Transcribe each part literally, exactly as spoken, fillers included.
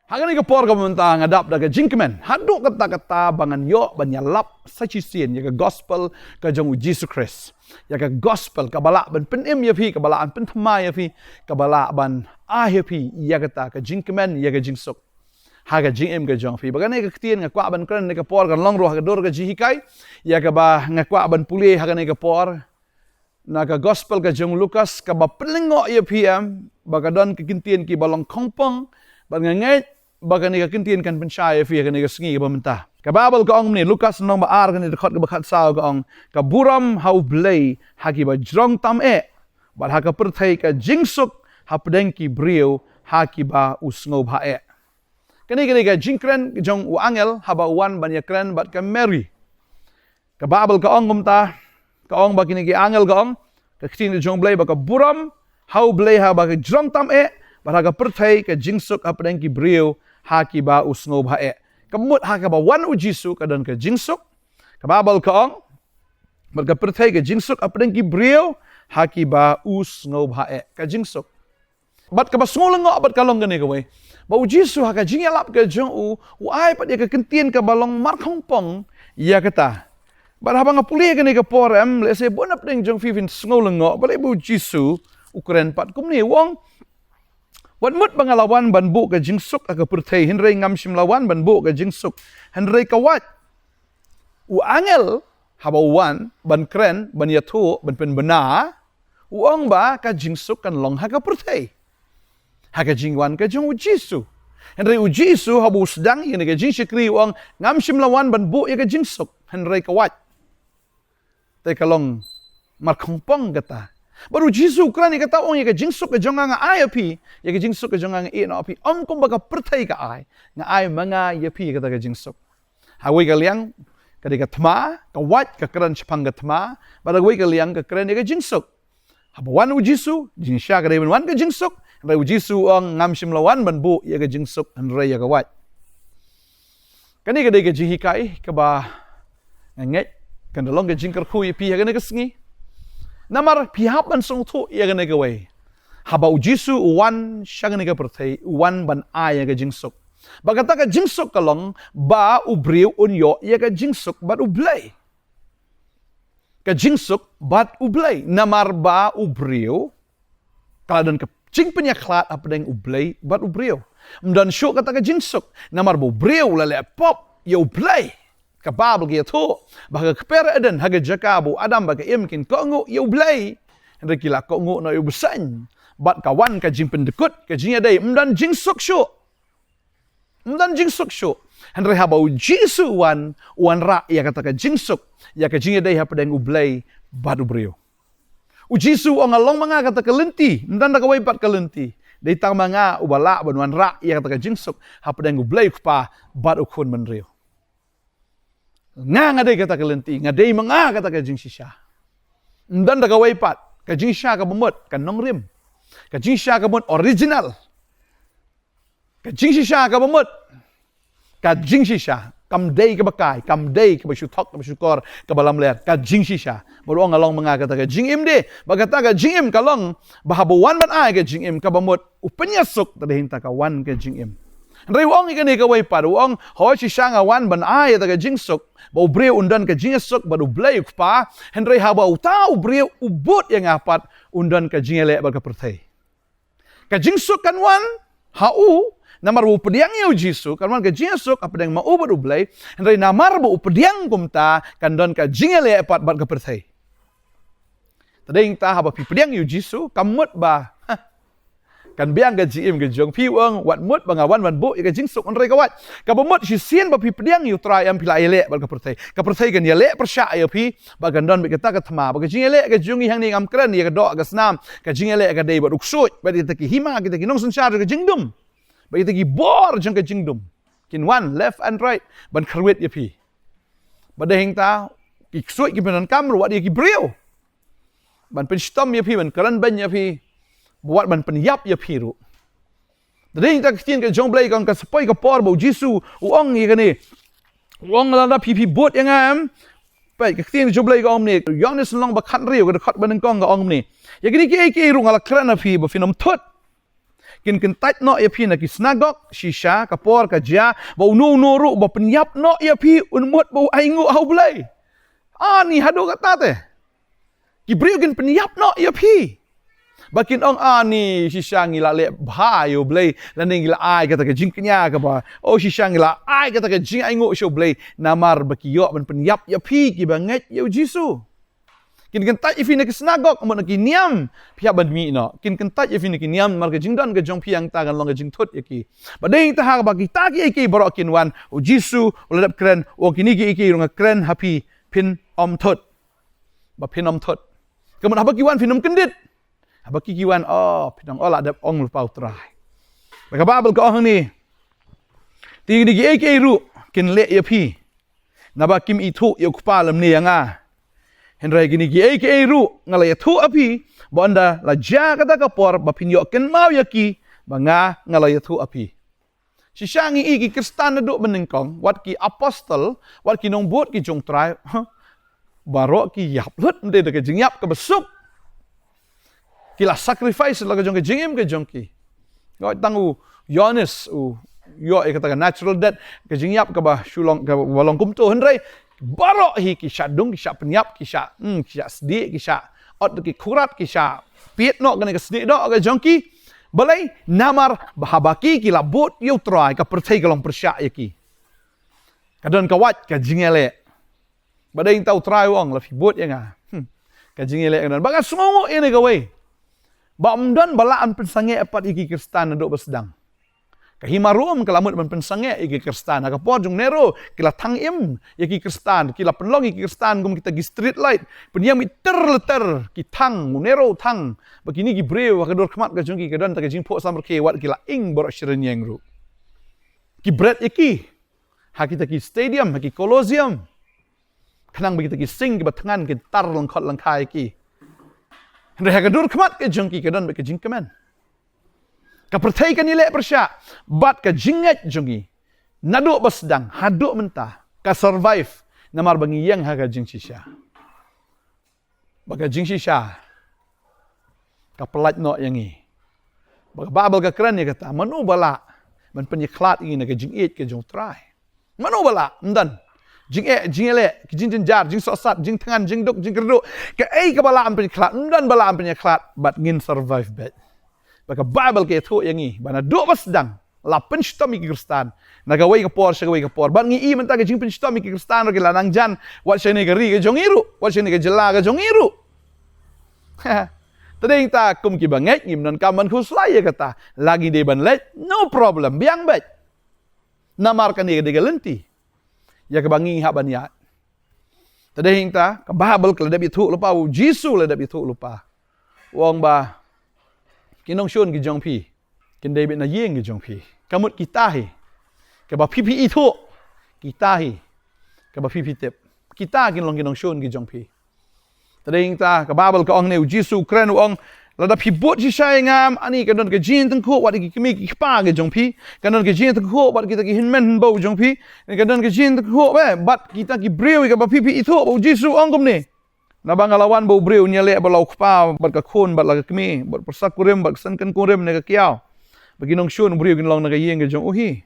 Ha kane ka por kaba mynta nga dap da ka jingkmen haduh katta katta ba ngan ïoh ban ïalap sa shisien ïa ka gospel ka jong u Jisu Khrist. Ïa ka gospel kaba lah ban pynim ïa phi, kaba lah ban pynthama ïa phi, kaba lah ban ai ïa phi ïa kata ka jingkmen, ïa ka jingsuk ha ka jingim ka jong phi. Ba kane ka ktien nga kwah ban kren ha kane ka por kan long ruh ha ka dur ka jinghikai ïa kaba nga kwah ban pule ha kane ka por. Na ka gospel ka jong u Lukas kaba pynlyngngoh ïa phi em, ba ka don ki kyntien kiba long khongpong, bad nga ngeit ba kane ka kyntien kan pynshai ïa phi ha kane ka sngi kaba mynta. Ka Baibl ka ong mynne, Lukas lynnong ba ar, kane dkhot kaba khatsaw ka ong, ka burom ha U Blei ha kiba jrong tam eh, bad ha ka pyrthei ka jingsuk hapdeng ki briew ha kiba u sngewbha eh. Kane ka dei ka jingkren jong u angel haba u wan ban ïakren bad ka Mary. Ka Baibl ka ong kumta, ka ong ba kine ki angel, ka ong, ka ktien jong U Blei, ba ka burom ha U Blei ha ba ka jrong tam eh, bad ha ka pyrthei ka jingsuk hapdeng ki briew ha kiba u sngewbha eh. Ka mut ha kaba wan u Jisu ka don ka jingsuk. Ka Baibl ka ong, bad ka pyrthei ka jingsuk hapdeng ki briew ha kiba u sngewbha eh. Ka jingsuk. Bad kaba sngewlyngngoh bad ka long kane kawei, ba u Jisu ha ka jingïalap ka jong u, u ai pat ïa ka kyntien kaba long markhongpong ïa kata. Bad haba nga pule kane ka por em, lehse bun hapdeng jong phi phin sngewlyngngoh balei ba u Jisu u kren pat kumne, u ong, wat mut ba nga la wan ban buh ka jingsuk ha ka pyrthei, hynrei ngam shym la wan ban buh ka jingsuk, hynrei ka wait. U angel haba u wan ban kren, ban ïathuh, ban pynbna, u ong ba ka jingsuk kan long ha ka pyrthei ha ka jingwan ka jong u Jisu. Hynrei u Jisu haba u sdang ïa kane ka jingshakri u ong, ngam shym la wan ban buh ïa ka jingsuk, hynrei ka wait. Te ka long markhongpong kata. Bad u Jisu u kren ïa kata, u ong, ïa ka jingsuk ka jong nga nga ai ïa phi, ïa ka jingsuk ka jong nga nga ïeh noh ïa phi, ym kumba ka pyrthei ka ai, nga ai ma nga ïa phi kata ka jingsuk. Ha kawei ka liang ka dei ka thma, ka wait ka kren shaphang ka thma, bad ha kawei ka liang ka kren ïa ka jingsuk. Haba wan u Jisu, jingshisha ka dei ban wan ka jingsuk, hynrei u Jisu u ong, ngam shym la wan ban buh ïa ka jingsuk, hynrei ïa ka wait. Kane ka dei ka jinghikai kaba nga ngeit kan da long ka jingkyrkhu ïa phi ha kane ka sngi. Namar phi hap ban sngewthuh ïa kane kawei, haba u Jisu u wan sha kane ka pyrthei, u wan ban ai ïa ka jingsuk. Bad kata ka jingsuk ka long ba u briew un ïoh ïa ka jingsuk bad U Blei. Ka jingsuk bad U Blei. Namar ba u briew ka la don ka jingpynïakhlad hapdeng U Blei bad u briew. Ym don shuh kata ka jingsuk, namar ba u briew u la leh pop ïa U Blei. Ka Baibl ka ïathuh ba ha ka kper Eden, ha ka jaka ba u Adam bad ka Im kin kohnguh ïa U Blei, hynrei ki la kohnguh noh ïa u bseiñ. Bad ka wan ka jingpyndkut, ka jingïadei, ym don jingsuk shuh. Ym don jingsuk shuh. Hynrei haba u Jisu u wan, u wanrah ïa kata ka jingsuk, ïa ka jingïadei hapdeng U Blei bad u briew. U Jisu u ong, nga long ma nga kata ka lynti, ym don da kawei pat ka lynti. Dei tang ma nga uba lah ban wanrah ïa kata ka jingsuk hapdeng U Blei U Kpa bad U Khun Bynriew. Nga, nga dei kata ka lynti, nga dei ma nga kata ka jingshisha. Ym don da kawei pat. Ka jingshisha kaba mut, ka nongrim. Ka jingshisha kaba mut, original. Ka jingshisha kaba mut, ka jingshisha. Kam dei kaba kai, kam dei kaba shu thok, kaba shu kor, kaba lamler. Ka jingshisha. Bad u ong, nga long ma nga kata ka jingim de. Bad kata ka jingim ka long ba haba u wan ban ai ka jingim kaba mut, u pynïasuk, te dei hangta ka wan ka jingim. Hynrei u ong ïa kane kawei pat, u ong, hooid shisha nga wan ban ai ïa kata ka jingsuk, ba u briew un don ka jingïasuk bad U Blei U Kpa, hynrei haba uta u briew u bud ïa nga pat, un don ka jingïaleh bad ka pyrthei. Ka jingsuk kan wan ha u namar ba u pdiang ïa u Jisu, kan wan ka jingïasuk hapdeng ma u bad U Blei, hynrei namar ba u pdiang kumta, kan don ka jingïaleh pat bad ka pyrthei. Te dei hangta haba phi pdiang ïa u Jisu, kam mut ba, ha, kan biang ka jingim ka jong phi, u ong, wat mut ba nga wan ban buh ïa ka jingsuk, hynrei ka wait. Kaba mut shisien ba phi pdiang ïa u Trai em, phi la ïaleh bad ka pyrthei. Ka pyrthei kan ïaleh pyrshah ïa phi, bad kan don beit kata ka thma. Bad ka jingïaleh ka jong ngi hangne, ngam kren ïa ka doh ka snam, ka jingïaleh ka dei bad u ksuid, bad kita ki hima, kita ki nongsynshar jong ka jingdum, bad kita ki bor jong ka jingdum, kin wan left and right ban kyrwit ïa phi. Bad dei hangta ki ksuid ki pyndonkam ruh wat ïa ki briew ban pynshitom ïa phi, ban kren beiñ ïa phi, bad wat ban pynïap ïa phi ruh. Te dei hangta ka ktien ka jong U Blei ka ong, ka sa poi ka por ba u Jisu u ong ïa kane. U ong, lada phi, phi bud ïa nga em. Peit, ka ktien ka jong U Blei ka ong mynne, Ïoannis lynnong ba khathynriew, ka dkhot ba nyngkong ka ong mynne, ïa kine kiei kiei ruh nga la kren ha phi ba phin ym thut. Kin kyntait noh ïa phi na ki synagog, shisha ka por ka jia ba uno uno ruh ba pynïap noh ïa phi un mut ba u ainguh ha U Blei. Ani haduh katta te. Ki briew kin pynïap noh ïa phi. Ba kin ong, ani shisha ngi la leh bha ïa U Blei, lane ngi la ai kata ka jingkñia kaba, o shisha ngi la ai kata ka jingainguh sha U Blei, namar ba ki ïoh ban pynïap ïa phi kiba ngeit ïa U Jisu. Kin kyntait ïa phi na ki synagog, mut na ki niam, phi hap ban mih noh. Kin kyntait ïa phi na ki niam namar ka jingdon ka jong phi hangta kan long ka jingthut ïa ki. Ba dei ta ha ba kita kiei kiei baroh kin wan, U Jisu u la dep kren, u ong kine kiei kiei ruh nga kren ha phi, phin ym thut. Ba phin ym thut. Ka mut haba ki wan phin ym kyndit. Haba ki ki wan, o, phin ong, o, la dep ong lypa U Trai. Ba ka Baibl ka ong hangne, te kine kiei kiei ruh kin leh ïa phi, naba kim ithuh ïa U Kpa lymne ïa nga. Hynrei kine kiei kiei ruh nga la ïathuh ha phi, ba ynda la jia kata ka por ba phin ïoh kynmaw ïa ki, ba nga, nga la ïathuh ha phi. Shisha ngi i ki Khristan naduh mynnyngkong, wat ki apostol, wat ki nongbud ki jong U Trai, baroh ki ïap lut, ym dei da ka jingïap kaba suk. Ki la sacrifice la ka jong ka jingim ka jong ki. Ngi tang u Ïoannis, u ïoh ïa kata ka natural death, ka jingïap kaba shu long, kaba long kumto, hynrei baroh hi ki shah dung, ki shah pynïap, ki shah, hmm, ki shah sdieh, ki shah ot ki khrat, ki shah piet noh kane ka snieh doh ka jong ki. Balei? Namar ba haba ki ki la bud ïa U Trai, ka pyrthei ka long pyrshah ïa ki. Ka don ka wait ka jingïaleh. Ba dei ta U Trai u ong, la phi bud ïa nga, hmm, ka jingïaleh ka don. Ba nga sngewnguh ïa kane kawei, ba ym don ba lah ban pynsangeh pat ïa ki Khristan naduh ba sdang. Ka hima Rom ka la mut ban pynsangeh ïa ki Khristan. Ha ka por jong Nero ki la thang im ïa ki Khristan, ki la pynlong ïa ki Khristan kum kita ki street light, pynïam iter liter ki thang, u Nero u thang. Ba kine ki briew ha ka dur khmat ka jong ki ka don ta ka jingphuh samrkhie, wat ki la ing baroh shi rynïeng ruh. Ki bret ïa ki ha kita ki stadium, ha ki Colosseum, khnang ba kita ki sing kiba thngan kin tar lyngkhot lyngkha ïa ki. Hynrei ha ka dur khmat ka jong ki ka don bad ka jingkmen. Ka pyrthei kan ïaleh pyrshah bad ka jingngeit jong ngi naduh ba sdang haduh mynta ka survive, namar ba ngi ïeng ha ka jingshisha. Ba ka jingshisha ka pyllait noh ïa ngi. Ba ka Baibl ka kren ïa kata, mano ba lah ban pynïakhlad ïa ngi na ka jingïeit ka jong U Trai? Mano ba lah? Ym don. Jingeh, jingïaleh, ki jingjynjar, jingsohsat, jingthngan, jingduk, jingkyrduh, kaei kaba lah ban pynïakhlad? Ym don ba lah ban pynïakhlad bad ngin survive beit. Ba ka Baibl ka ïathuh ïa ngi ba naduh ba sdang la pynshitom ïa ki Khristan na kawei ka por sha kawei ka por. Bad ngi i mynta ka jingpynshitom ïa ki Khristan ruh ki la nang jan, wat shane ka ri ka jong ngi ruh, wat shane ka jylla ka jong ngi ruh. Te dei ta kum kiba ngeit ngim donkam ban khuslai ïa kata. La ngi dei ban leit, no problem, biang beit. Namar kane ka dei ka lynti ïa kaba ngi hap ban ïaid. Te dei ta ka Baibl ka la dep ïathuh lypa, u Jisu la dep ïathuh lypa. U ong ba ki nongshun ki jong phi kin dei beit na ïing ki jong phi. Ka mut kita hi kaba phi phi ithuh, kita hi kaba phi phi tip. Kita kin long ki nongshun ki jong phi. Te dei ta ka Baibl ka ong ne, u Jisu u kren u ong, lada phi bud shisha ïa nga, ani ka don ka jingïatyngkhuh bad ki kmie ki kpa ki jong phi, ka don ka jingïatyngkhuh bad kita ki hynmen hynbew jong phi, ka don ka jingïatyngkhuh bad kita ki briew ïa kaba phi phi ithuh. Ba u Jisu u ong kumne, naba nga la wan ba u briew un ïaleh bad la u kpa bad ka khun bad la ka kmie, bad pyrsa kurim bad ka sengkun kurim ne ka kiaw. Ba ki nongshun u briew kin long na ka ïing ka jong u hi.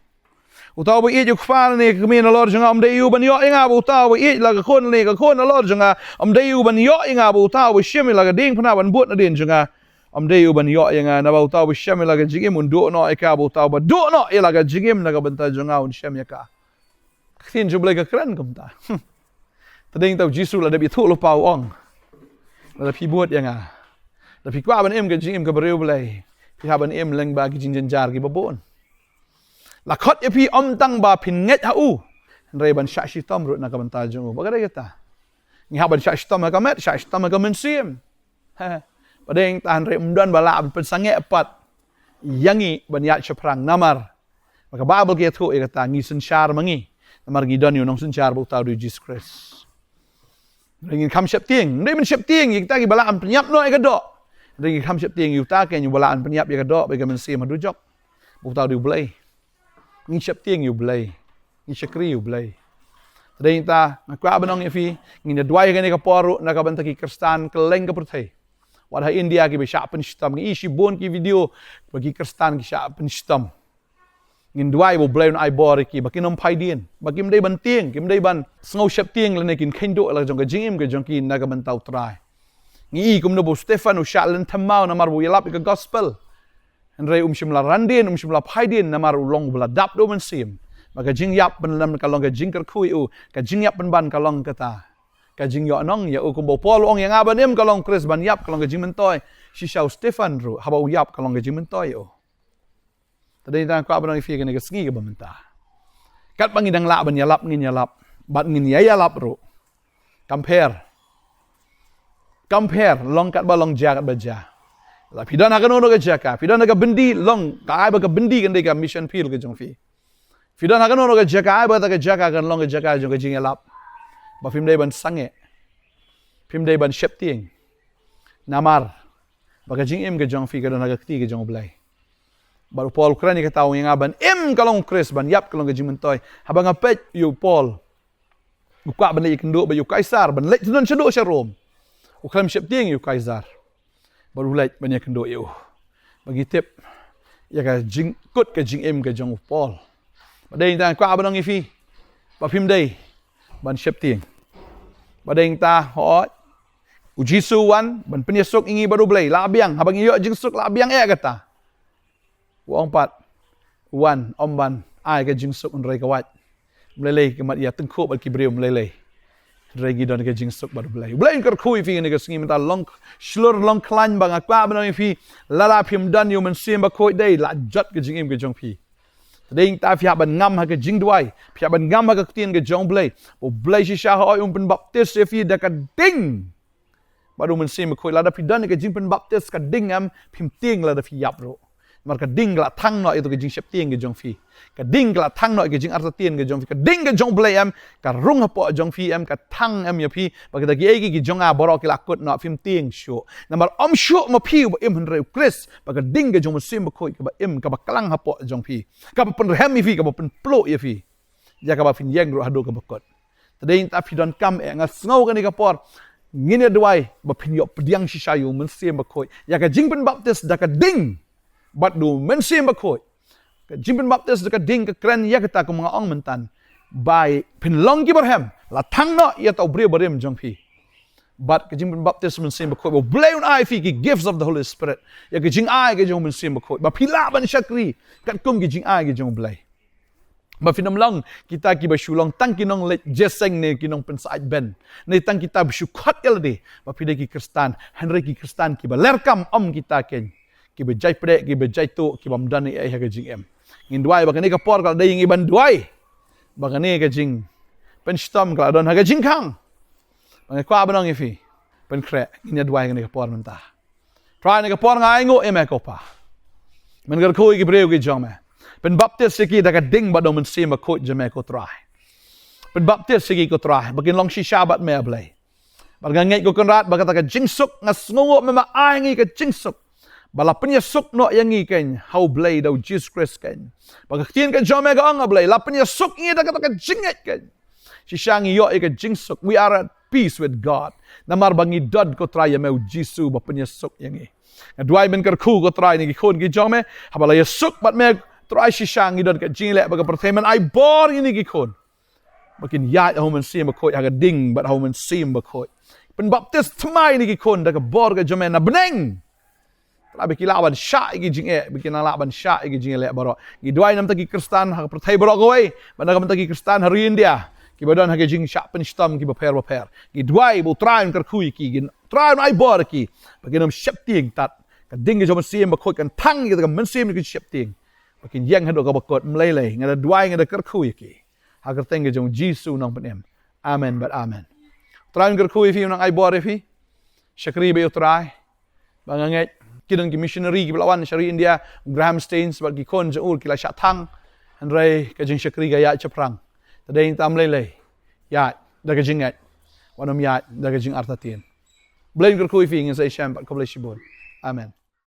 Uta uba ïeit ïa u kpa ne ka kmie nalor jong nga, ym dei u ban ïoh ïa nga. Ba uta uba ïeit la ka khun ne ka khun nalor jong nga, ym dei u ban ïoh ïa nga. Ba uta uba shim ïa la ka diengphna ban bud nadien jong nga, ym dei u ban ïoh ïa nga. Naba uta uba shim ïa la ka jingim un duh noh ïa ka. Ba uta uba duh noh ïa la ka jingim na ka bynta jong nga un shem ïa ka. Ka ktien jong U Blei ka kren kumta. Te dei ta u Jisu la dep ïathuh lypa u ong, lada phi bud ïa nga, lada phi kwah ban im ka jingim kaba riewblei, phi hap ban im lyngba ki jingjynjar kiba bun. La khot ïa phi ym tang ba phin ngeit ha u, hynrei ban shah shitom ruh na ka bynta jong u. Ba ka dei kata, ngi hap ban shah shitom ha ka met, shah shitom ha ka mynsiem. Ba dei ta hynrei ym don ba lah ban pynsangeh pat ïa ngi ban ïaid shaphrang namar ba ka Baibl ka ïathuh ïa kata, ngi synshar ma ngi namar ngi don ïa u nongsynshar ba uta u dei u Jisu Khrist. Hynrei ngin kham sheptieng, ym dei ban sheptieng ïa kita kiba lah ban pynïap noh ïa ka doh. Hynrei ngin kham sheptieng ïa uta keiñ uba lah ban pynïap ïa ka doh bad ïa ka mynsiem ha dujok. Ba uta u dei U Blei. Ngin sheptieng ïa U Blei, ngin shakri ïa U Blei. Te dei ta nga kwah ban ong ïa phi, ngin ïa duwai ha kane ka por ruh na ka bynta ki Khristan kylleng ka pyrthei. Pat ha India kiba shah pynshitom, ngi i shibun ki video ba ki Khristan ki shah pynshitom. Ngin duwai ba U Blei un ai bor ïa ki ba kin ym phai dien, ba kim dei ban tieng, kim dei ban sngew sheptieng lane kin kheiñ duh la jong ka jingim ka jong ki na ka bynta U Trai. Ngi i kumno ba u Stephan u shah lynthem maw namar ba u ïalap ïa ka gospel. Hynrei um shym la ran dien, um shym la phai dien namar u long ba la dap da U Mynsiem. Ba ka jingïap pynlem ka long ka jingkyrkhu ïa u, ka jingïap pynban ka long kata ka jingïoh nong ïa u. Kumba u Paul u ong, ïa nga ban im ka long Khrist, ban ïap ka long ka jingmyntoi. Shisha u Stephan ruh haba u ïap ka long ka jingmyntoi ïa u. Te dei tang kwah ban ong ïa phi kane ka sngi kaba mynta, katba ngi dang lah ban ïalap ngin ïalap, bad ngin ïa ïalap ruh. Compare. Compare, long katba long, jia katba jia. La phi don ha kano kano ka jaka, phi don ha ka byndi, long ka ai ba ka byndi kan dei ka mission field ka jong phi. Phi don ha kano kano ka jaka, ai ba kata ka jaka kan long ka jaka jong ka jingïalap. Ba phim dei ban sangeh, phim dei ban sheptieng. Namar ba ka jingim ka jong phi ka don ha ka kti ka jong U Blei. Bad u Paul u kren ïa kata, u ong, ïa nga ban im ka long Khrist, ban ïap ka long ka jingmyntoi. Haba nga peit ïa u Paul, u kwah ban leit ïakynduh bad ïa u Kaisar, ban leit tyndon shaduh sha Rom. U khlem sheptieng ïa u Kaisar, bad u leit ban ïakynduh ïa u. Ba ngi tip ïa ka jingkut ka jingim ka jong u Paul. Ba dei tang kwah ban ong ïa phi ba phim dei ban sheptieng. Ba dei tang, hooid, U Jisu u wan ban pynïasuk ïa ngi bad U Blei. La biang, haba ngi ïoh jingsuk la biang eh kata. U ong pat, u wan ym ban ai ka jingsuk, hynrei ka wait. Ym lei lei ka mat ïa tyngkhuh bad ki briew, ym lei lei. Hynrei ngi don ka jingsuk bad U Blei. U Blei un kyrkhu ïa phi kane ka sngi mynta, long shlur long khlaiñ, ba nga kwah ban ong ïa phi, lada phim don ïa U Mynsiem Bakhuid, dei la jot ka jingim ka jong phi. Te dei tang phi hap ban ngam ha ka jingduwai, phi hap ban ngam ha ka ktien ka jong U Blei. U Blei shisha hooid un pynbaptis ïa phi da ka ding bad U Mynsiem Bakhuid. Lada phi don ka jingpynbaptis, ka ding em, phim tieng lada phi ïap ruh. Namar ka ding ka la thang noh ïa ka jingsheptieng ka jong phi. Ka ding ka la thang noh ïa ka jingartatien ka jong phi. Ka ding ka jong U Blei em, ka rung hapoh jong phi em, ka thang em ïa phi. Ba kita kiei kiei ki jong nga baroh ki la kut noh, phim tieng shuh. Namar ym shuh ma phi uba im, hynrei U Khrist. Ba ka ding ka jong U Mynsiem Bakhuid kaba im, kaba klang hapoh jong phi, kaba pynrhem ïa phi, kaba pynpluh ïa phi, ïa kaba phin ïeng ruh haduh kaba kut. Te dei tang phi donkam eh, nga sngew kane ka por ngin ïa duwai ba phin ïoh pdiang shisha ïa U Mynsiem Bakhuid, ïa ka jingpynbaptis da ka ding bad U Mynsiem Bakhuid. Ka jingpynbaptis da ka ding ka kren ïa kata, kum nga ong mynta, ba phin long ki barhem, la thang noh ïa uta u briew barim jong phi. Bad ka jingpynbaptis U Mynsiem Bakhuid, ba U Blei un ai phi ki gifts of the Holy Spirit, ïa ka jingai ka jong U Mynsiem Bakhuid, ba phi lah ban shakri katkum ki jingai ka jong U Blei. Ba phin ym long kita kiba shu long tang ki nongleit jingïaseng ne ki nongpynsyaid beiñ, ne tang kita ba shu khot ïa lade ba phi dei ki Khristan, hynrei ki Khristan kiba lyrkam, ym kita keiñ, kiba jai pdeng, kiba jai tuh, kiba ym don ei ei ha ka jingim. Ngin duwai ba kane ka por ka la dei ïa ngi ban duwai ba kane ka jingpynshitom ka la don ha ka jingkhang. Ba nga kwah ban ong ïa phi, pynkhreh, ngin ïa duwai kane ka por mynta. Trai, kane ka por nga ainguh ïa me ko Pa. Men kyrkhu ïa ki briew ki jong me. Pynbaptis ïa ki da ka ding bad U Mynsiem Bakhuid jong me ko Trai. Pynbaptis ïa ki ko Trai, ba kin long shisha bad me, A Blei. Bad nga ngeit ko Kynrad ba kata ka jingsuk, nga sngewnguh me ma ai ngi ka jingsuk, ba la pynïasuk noh ïa ngi keiñ ha U Blei da U Jisu Khrist keiñ. Ba ka ktien ka jong me ka ong, A Blei, la pynïasuk ïa ngi da kata ka jingngeit keiñ. Shisha ngi ïoh ïa ka jingsuk. We are at peace with God. Namar ba ngi don ko Trai ïa me U Jisu ba pynïasuk ïa ngi. Nga duwai men kyrkhu ko Trai ïa ki khun ki jong me, haba la ïasuk bad me Trai, shisha ngi don ka jingïaleh bad ka pyrthei, men ai bor ïa ngi ki khun ba kin ïaid ha U Mynsiem Bakhuid, ha ka ding bad ha U Mynsiem Bakhuid. Pynbaptis thymmai ïa ngi ki khun da ka bor ka jong me na bneng. Trai, ba ki lah ban shah ïa ki jingeh, ba ki nang lah ban shah ïa ki jingïaleh baroh. Ngi duwai namar ki Khristan ha ka pyrthei baroh kawei, bad namar ki Khristan ha ri India kiba don ha ka jingshah pynshitom kiba pher ba pher. Ngi duwai ba U Trai un kyrkhu ïa ki, U Trai un ai bor ïa ki, ba kin ym sheptieng tad. Ka ding ka jong U Mynsiem Bakhuid kan thang ïa ka mynsiem ka jingsheptieng, ba kin ïeng haduh kaba kut. Ym lei lei, nga da duwai, nga da kyrkhu ïa ki ha ka kyrteng ka jong U Jisu Nongpynim. Amen bad amen. U Trai un kyrkhu ïa phi, un nang ai bor ïa phi. Shakri bad U Trai. Ba nga ngeit ki don ki missionary kiba la wan sha ri India, Graham Staines bad ki khun jong u ki la shah thang. Hynrei ka jingshakri ka ïaid shaphrang. Te dei tang, ym lei lei, ïaid da ka jingngeit, wat nym ïaid da ka jingartatien. Blei un kyrkhu ïa phi, ngin sa ïashem pat, khublei shibun. Amen.